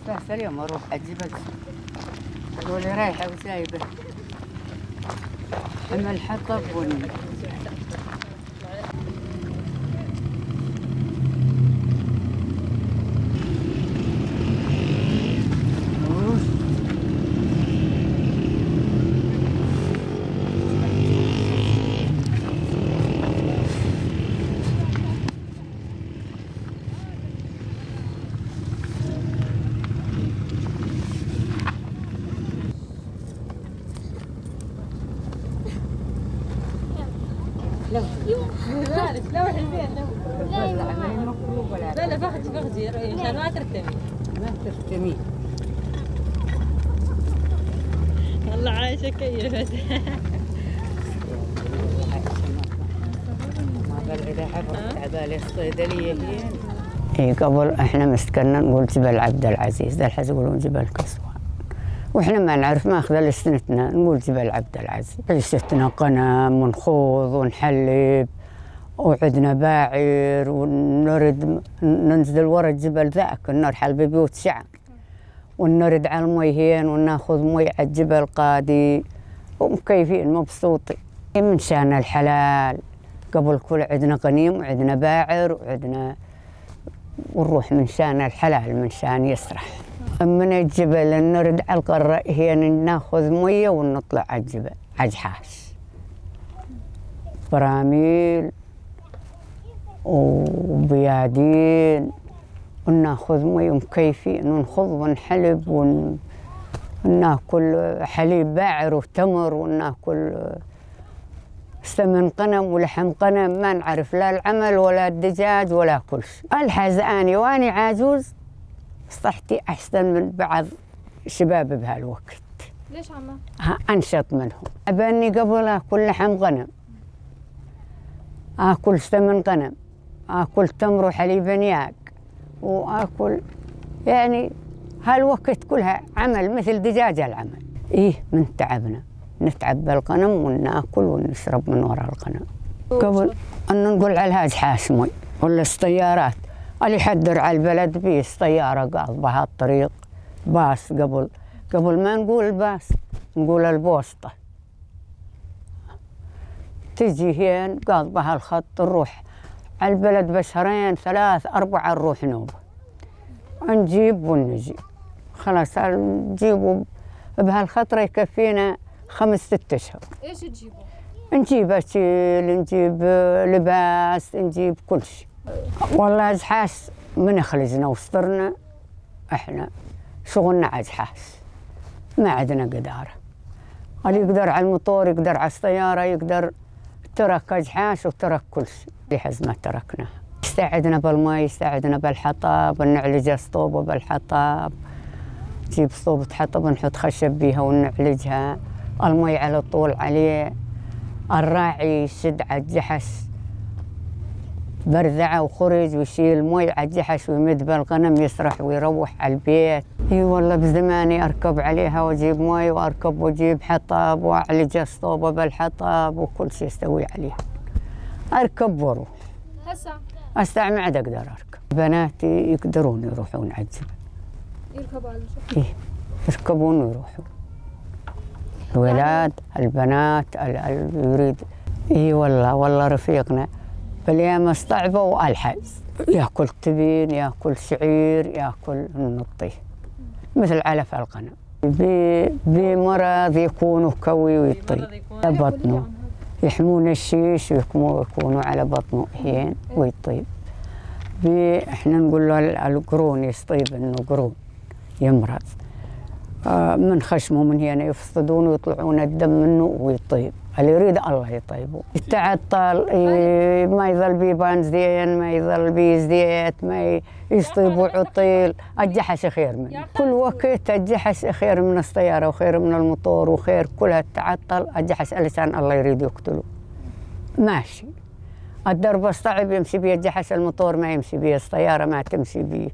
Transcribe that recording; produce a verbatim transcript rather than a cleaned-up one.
بس اليوم اروح اجيب ال-، قولي رايحة وجايبة. حمل حطب ون- لا، لا، باخدي، باخدي، عشان ما ترتمي. ما ترتمي. والله عايشة كيفت. ما بلعد أحب أروح تعبالي الصيدلية هي. إي، قبل إحنا مسكنا نقول جبل عبد العزيز، ذا الحز يقولون جبل كسوان. وإحنا ما نعرف ماخذة لسنتنا، نقول جبل عبد العزيز. عيشتنا غنم ونخوض ونحلب، وعدنا باعر، ونرد ننزل ورا الجبل ذاك، نرحل ببيوت شعب. ونرد على المي هين، وناخذ مي على الجبل قادي، ومكيفين مبسوطين. من شان الحلال، قبل كل عدنا غنيم، وعدنا باعر، وعدنا، ونروح من شان الحلال، من شان يسرح. من الجبل نرد على القرة هين، ناخذ مية ونطلع على الجبل، على جحاش. براميل وبيادين، وناخذ مي ومكيفين، ونخض ونحلب ون-، وناكل حليب باعر وتمر، وناكل سمن غنم ولحم غنم، ما نعرف لا العمل ولا الدجاج ولا كل شي. الحز اني واني عاجوز صحتي احسن من بعض شباب بهالوقت. ليش عمه؟ ها، انشط منهم. ابني قبل اكل لحم غنم، اكل سمن غنم، اكل تمر وحليب انياق، واكل، يعني، هالوقت كلها عمل مثل دجاجة العمل. ايه، من تعبنا نتعب بالغنم وناكل ونشرب من ورا الغنم. قبل ان نقول على الهاج حاش مي ولا السيارات، اللي يحدر على البلد بيه سيارة قاض بها الطريق، باص قبل، قبل ما نقول باص، نقول البوسطة. تجي هين قاض بها الخط، نروح على البلد بشهرين، ثلاث، أربعة، نروح نوبة. نجيب ونجي. خلاص، نجيب وب-، بهالخطرة يكفينا خمس، ست أشهر. ايش تجيبوا؟ نجيب أكل، نجيب، آه، لباس، نجيب كل شي. والله أجحاش من خلجنا وسطرنا، احنا شغلنا أجحاش، ما عندنا قدارة. اللي يقدر على الموتور، يقدر على السيارة، يقدر ترك أجحاش وترك كل شي. لحز ما تركنا. يستعدنا بالمي، يستعدنا بالحطب، نعلج الصوبة بالحطب. نجيب صوبة حطب، نحط خشب بيها ونعلجها. المي على طول عليه. الراعي يشد على الجحش برذعة وخرج ويشيل المي على الجحش ويمد بالغنم، يسرح ويروح على البيت. اي والله، بزماني اركب عليها واجيب مي، واركب واجيب حطب، واعلج الصوبة بالحطب، وكل شي اسوي عليها. اركب واروح. هسه؟ هسه ما عاد اقدر اركب. بناتي يقدرون يروحون على الجبل. يركبوا على الجبل؟ ايه، يركبون ويروحون. الولاد، البنات، ال-، ال-، يريد. اي والله، والله رفيقنا باليوم اصطعبه والحز. ياكل تبن، ياكل شعير، ياكل النطي. مثل علف الغنم. بي-، بمرض يكون كوي ويطيب. بمرض يكون. بطنه. يحمون الشيش ويكمو-، يكونوا على بطنه هين ويطيب. بي-، احنا نقول له ال-، القرون يسطيب، انه قرون يمرض. آه، من خشمه من هنا يفصدون ويطلعون الدم منه ويطيب. اللي يريد الله يطيبه. يتعطل، ي-، ما يظل بيه بنزين، ما يظل بيه زيت، ما ي-، يسطيب وعطيل. الجحش خير منه. كل وقت الجحش خير من السيارة وخير من الموتور وخير كلها تعطل. الجحش علشان الله يريد يقتله. ماشي. الدرب الصعب يمشي بيه الجحش، الموتور ما يمشي بيه، السيارة ما تمشي بيه.